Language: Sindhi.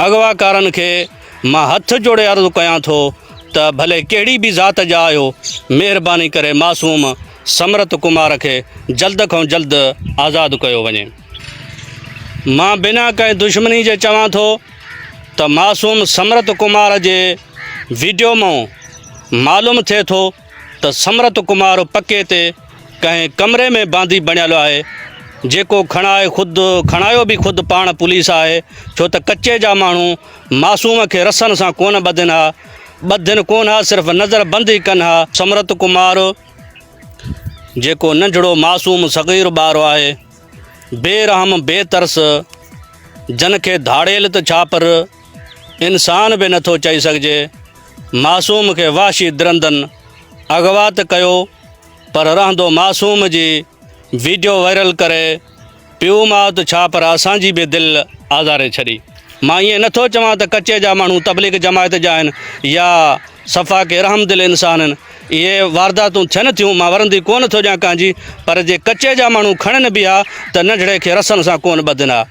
اغواڪارن کي مان هٿ جوڙي عرض ڪيان ٿو ته ڀلي ڪهڙي به ذات جا آهيو مهرباني ڪري معصوم سمرت ڪمار کي جلد کان جلد آزاد ڪيو وڃي. مان بنا ڪنهن دشمني جي چوان ٿو ته معصوم سمرت ڪمار جي ويڊيو مان معلوم ٿئي ٿو ته سمرت ڪمار پڪي تي ڪنهن ڪمري ۾ باندي بڻيل آهي جيڪو کڻائي خود کڻايو به خود پاڻ پوليس آهي ڇو ته ڪچي جا ماڻهو معصوم کي رسن سان ڪونه ٻڌن ها ٻڌن ڪونه ها صرف نظر بند ئي ڪن ها. سمرت ڪمار جيڪو ننڍڙو معصوم صغير ٻار آهي بي رحم بي ترس جن کي ڌاڙيل ته ڇا پر انسان به نٿو چئي سگهجي معصوم کي وحشي درندن اغوا ته ڪيو پر رهندو معصوم جي ويڊيو وائرل ڪري پيو ماء ته ڇا پر اسان جي به دل آزاري ڇڏي. مان ائين نٿو چوان ته ڪچي جا ماڻهو تبليغ جماعت جا آهن يا صفا ڪي رحم دل انسان آهن. اهي وارداتون ٿين ٿيون مان ورندي ڪونه ٿو ڏيان ڪنهن جي پر جي ڪچي جا ماڻهو کڻن به ها ته ننڍڙي کي رسن سان ڪونه ٻڌن ها.